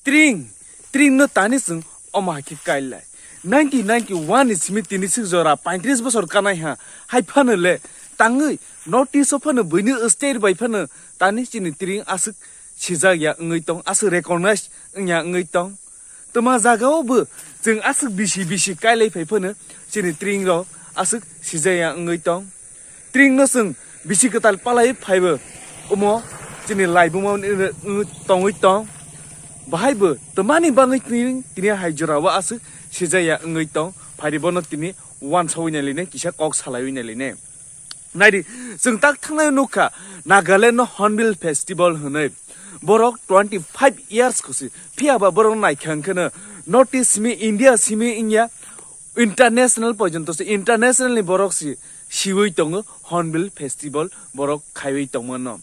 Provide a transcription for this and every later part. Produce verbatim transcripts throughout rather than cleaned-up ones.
Tring, tring no tani chwng omo hai khe kailai. Nineteen ninety-one ni simi tini sik jora paitris bosor kanai ha, hai phano le tangwi North East o phano buini state bai phano tani chini tring aswk sijak ya wngwi tong, aswk recognize wngya wngwi tong. Twma jaga o bo chwng aswk bisi bisi kailai phai phano chini tring rok aswk sijaya wngwi tong. Tring no chwng bisi kwtal palai phaibo omo chini laibuma wngwi tongwi tong. Bahai bo twmani bangwi tini, tini hai jora o aswk sijaya wngwi tong. Phaidi bono tini wansogwi nai line, kisa kok salaiwi nai line. Naidi, chwng tak thangnai nukha, Nagaland no Hornbill Festival hwnwi. Borok twenty five years khusi. Phiya ba borok naikha hwnkhe no North East simi, India simi wngya, international porjonto se, international ni borok si siwi tongo Hornbill Festival borok khaiwi tongmano.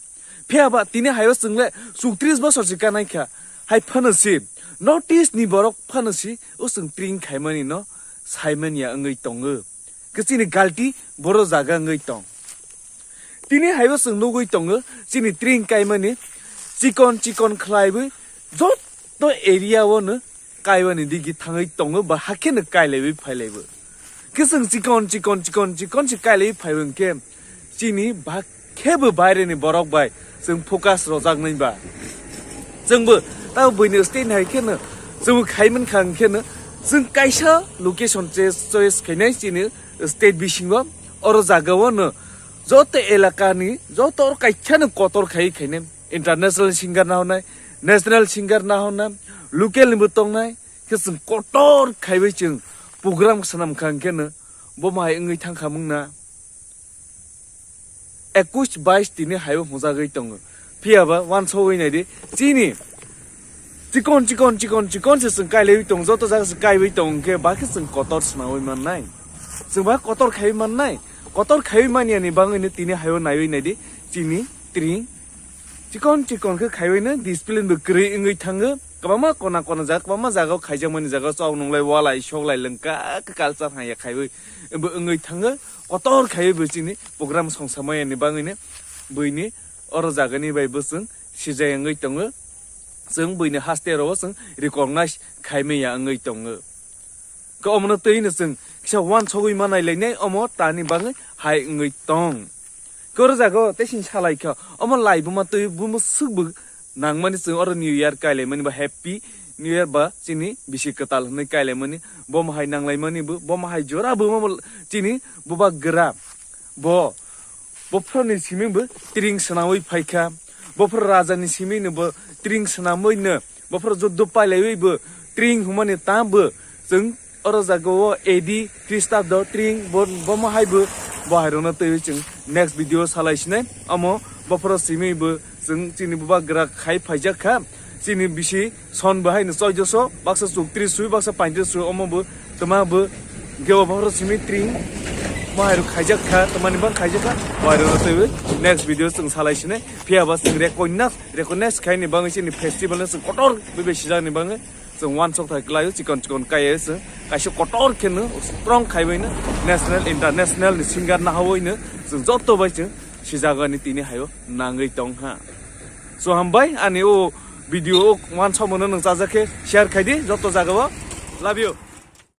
Phiya ba tini hayo chwng le chuktrish bosor se kanai kha. Hai phano si North East ni borok phano si o chwng tring khaimani no saimanya wngwi tongo. Khe chini galti boro jaga wngwi tong. Tini haibo chwng nugwi tongo, chini tring kaimani chikon chikon khlaiwi joto area o no kaibani digi thangwi tongo, ba hakheno kailaiwi phailaibo. Khe chwng chikon chikon chikon chikon se kailaiwi phaibo hwnkhe chini ba khebo baireni borok bai chwng focus rojak nai ba. Chwngbo tabo buini state hai kheno chwngbo khai mankha hwnkhe no chwng kaisa location che choice khainai chini state bisingo, oro jaga o no joto elaka ni joto oro kaisa no kotor khai khainai international singer na honai, national singer na honai, local ni bo tongnai, khe chwng kotor khaiwi chwng program swnam kha hwnkhe no bo mahai wngwi thang kha mung na. Ekush bais tini haio hwnjagwi tongo. Phiya ba wansogwi naidi, chini chikon chikon chikon chikon se chwng kailaiwi tongo, joto jaga se kaiwi tongo, hwnkhe ba khe chwng kotor swnawi mannai, chwng ba kotor khaiwi mannai. Kotor khaiwi manyani bangwino tini haio naiwi naidi, chini tring chikon chikon khe khaiwi no discipline bo kwrwi wngwi thango. Kwbangma kona kona jaga, kwbangma jaga o khaijakmani jaga o chok nunglai, walai soklai lwngka khe culture haiya khaiwi bo wngwi thango. Kotor khaiwi bo chini program songsamani bangwino buini oro jagani bai bo chwng sijai wngwi tongo. Chwng buini haste oro chwng recognize khaimaya wngwi tongo. Khe omono twi no chwng kisa wansogwi manai lainai, omo tani bagwi hai wngwi tong. Khe oro jaga o tei sini salai kha, omo laibuma twi bumswk bo nangmani, chwng oro New Year kailaimani ba Happy New Year ba chini bisi kwtal hwnwi kailaimani, bomo hai nanglaimani bo, bomo hai jora bo, omo chini bubagra bo. Bophorni simi bo tring swnamwi phaikha. Bophor rajani simi no bo tring swnamwi no bophor juddo pailaiwi bo tring humani ta bo chwng oro jaga o A D Christabdo tring bo, bomo hai bo, bo hai rokno twiwi chwng next video salai sinai. Omo bophor simi bo chwng chini bubagra khai phaijak kha. Chini bisi son bo haino choidoso, baksa chuktrish sui, baksa paintris sui, omo bo twma bo geo bohoro simi tring. Mo hairo khaijak kha, twmani bang khaijak kha, mo hairo twiwi next video chwng salai sini. Phiya ba chwng recognize, recognize khaini bangwi chini festival no chwng kotor bebe sijakni bangwi chwng wansok thai kwlaio, chikon chikon kaiye chwng kaisa kotor kheno strong khaibaino national, international ni singer nahaoino chwng joto bai chwng sijagani tini haio nangwi tong ha. So hambai ani o video o wansokmano nwng chajak khe share khai di joto jagao. Love you.